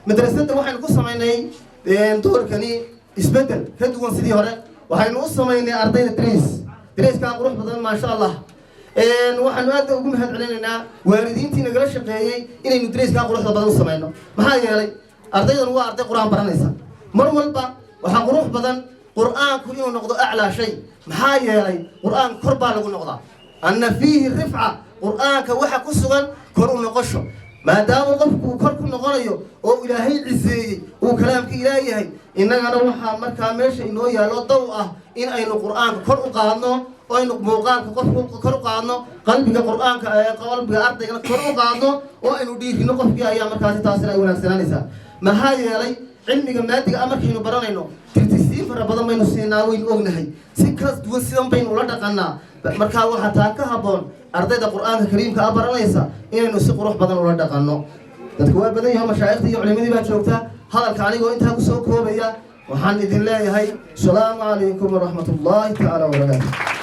Madrasadda waxaynu ku samaynay doorkani isbeddel ka duwan sidii hore. Waxaynu u samaynay ardayda dress, dresskaa qurux badan, maasha Allah. Waxaanu aad ugu mahad celinaynaa waalidiintii nagala shaqeeyey inaynu dresskaa quruxda badan u samayno. Maxaa yeelay, ardaydan waa arday Qur-aan baranaysa. Mar walba waxaa qurux badan Qur-aanku inuu noqdo أعلى شيء. Maxaa yeelay, Qur-aan kor baa lagu noqdaa, أن فيه رفعة. Qur-aanka waxa ku sugan kor u noqosho. Maadaama qofku uu kor ku noqonayo oo Ilaahay ciseeyey, uu kalaamka Ilaah yahay, innagana waxaa markaa meesha inoo yaallo daw ah in aynu Qur-aanka kor u qaadno, oo aynu muuqaalka qofku kor u qaadno, qalbiga Qur-aanka, qalbiga ardaygana kor u qaadno, oo aynu dhiirino qofkii, ayaa markaasi taasina ay wanaagsananaysaa. Maxaa yeelay, cilmiga maadiga ah markaynu baranayno, tirtisiin fara badan baynu siinaa, waynu ognahay, si ka duwan sidan baynu ula dhaqanaa. Markaa waxaa taa ka habboon ardayda Qur-aanka Kariimka ah baranaysa inaynu si qurux badan ula dhaqanno. Dadku waa badan yaho, mashaayikhta iyo culimadii baa joogta. Hadalka anigoo intaa kusoo koobaya, waxaan idin leeyahay asalaamu calaykum waraxmat ullaahi tacaala wabarakaatu.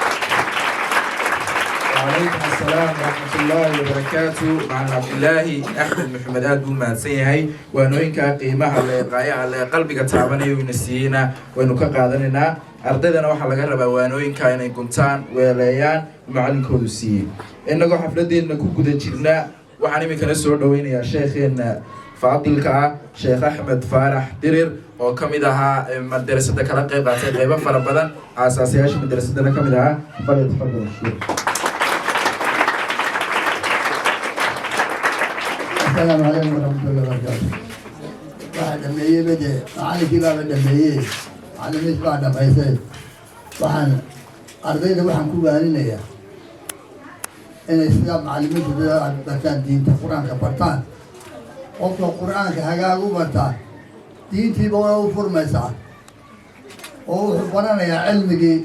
وعليكم السلام ورحمة الله وبركاته. Macalin Cabdilaahi Axmed Maxamed aad buu mahadsan yahay. Waanooyinka qiimaha le, qaayaha le, qalbiga taabanaya ina siiyeyna waynu ka qaadanaynaa. Ardaydana waxaa laga rabaa waanooyinka inay guntaan, weeleeyaan macalinkoodu siiyey. Innagoo xafladeenna ku guda jirna, waxaan iminkana soo dhaweynayaa sheekheena faadilka ah, Sheekh Axmed Faarax Dirir, oo ka mid ahaa madrasada, kala qeyb qaatay qeybo fara badan, aasaasayaasha madrasadana ka mid ahaa. فليتفضل الشيخ. السلام عليكم ورحمة الله وبركاته. Waxaa dhameeyey bade macalinkii baaba dhameeyey, macalimiinta baa dhamaysay. Waxaan ardayda waxaan ku waaninayaa inay sidaa macalimiintu bartaan, diinta Qur-aanka bartaan. Qofka Qur-aanka hagaag u bartaa, diintiiba way u furmaysaa, oo wuxuu baranayaa cilmigii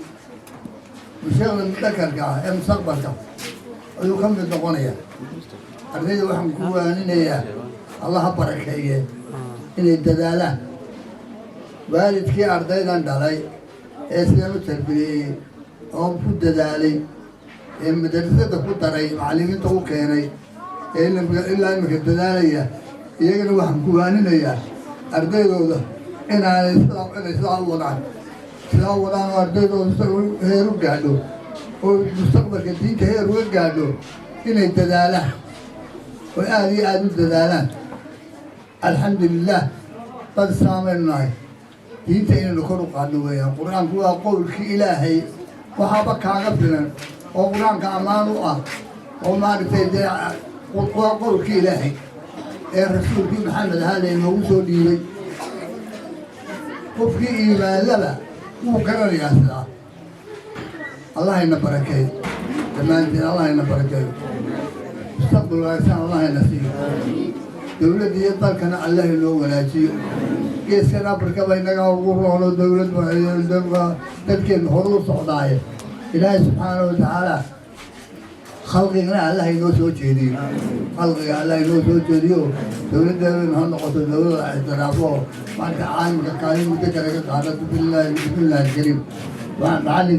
musheekda mudakarka ah ee mustaqbalka ayuu ka mid noqonayaa. Ardayda waxaan ku waaninayaa, Allah ha barakeeye, inay dadaalaan. Waalidkii ardaydan dhalay ee sidan u tarbiyeeyey oo ku dadaalay ee madrasada ku daray, macallimiinta u keenay, ee ilaa imika dadaalaya, iyagana waxaan ku waaninayaa ardaydooda inaanay sidaa, inay sidaa u wadaan, sidaa u wadaan, oo ardaydooda sida heer u gaadho oo mustaqbalka diinta heer uga gaadho, inay dadaalaan oo aada iyo aada u dadaalaan. Alxamdulilah, dad saamaynu nahay. Diinta inaynu kor u qaadno weeyaan. Qur-aanku waa qowlkii Ilaahay. Waxaaba kaaga filan oo Qur-aanka ammaan u ah oo maaragtay dee waa qowlkii Ilaahay ee rasuulkii Maxamed ahaa laynoogu soo dhiibay. Qofkii iimaanlaba wuu garanayaa sidaa. Allahayna barakeeyo dhammaanteen, Allahayna barakeeyo, mustaqbal wanaagsan Allahayna siiyo, dowladda iyo dalkana Allah inoo wanaajiyo. Geeskan Afrikaba innagaa ugu roono, dowlad dadkeenu horu u socdaaye. Ilaahay subxaana wa tacaala khalqigana Allah inoo soo jeediyo, khalqiga Allah inoo soo jeediyo. Dowladdeeduna ha noqoto dowladda ictiraafo, maanta caalamka kaalin muddo kale ka qaadato. Billahi, bismillahi alkariim. Macalin.